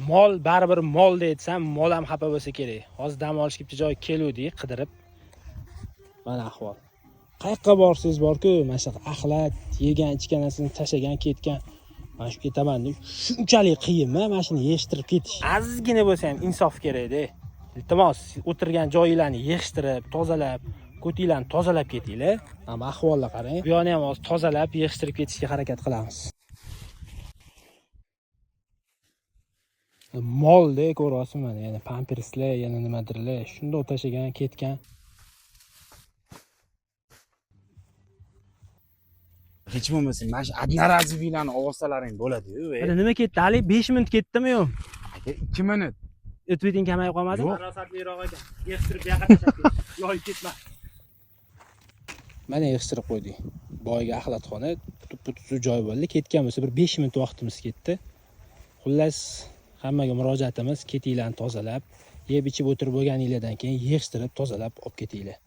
Mol baribir mol desam, mol ham xafa bo'lsa kerak. Hozir dam olishga bitta joy keluvdik qidirib. Mana ahvol. Qayoqqa borsangiz borku, mana shunaqa axlat, yegan ichgan narsasini tashlagan, ketgan. Mana shu ketaman deb shunchalik qiyinmi mana shuni yig'ishtirib ketish? Ozgina bo'lsa ham insof kerakda. Iltimos, o'tirgan joyinglarni yig'ishtirib, tozalab, ko'tinglarni tozalab ketinglar. Mana ahvolni qarang. Bu yoqni ham hozir tozalab, yig'ishtirib ketishga harakat qilamiz. Molda ko'ryapsiz mana, yana pamperslar, yana nimadirlar, shundoq tashlagan, ketgan. Hech bo'lmasa mana shu одноразовыйlarni olsalaring bo'ladi-yu. Mana nima ketdi? Hali 5 minut ketdimi yo'q? Aka 2 minut. O'tveting kamayib qolmadimi? Yo'q. Farosatliroq ekan. Yig'ishtirib bu yoqqa tashlab ketdi. Yoyib ketma. Mana yig'ishtirib qo'ydik. Boyagi axlatxona tuppa-tuzuk joy bo'ldi. Ketgan bo'lsa bir 5 minut vaqtimiz ketdi. Xullas, hammaga murojaatimiz, ketinglarni tozalab, yeb ichib o'tirib bo'lganinglardan keyin yig'ishtirib, tozalab olib ketinglar.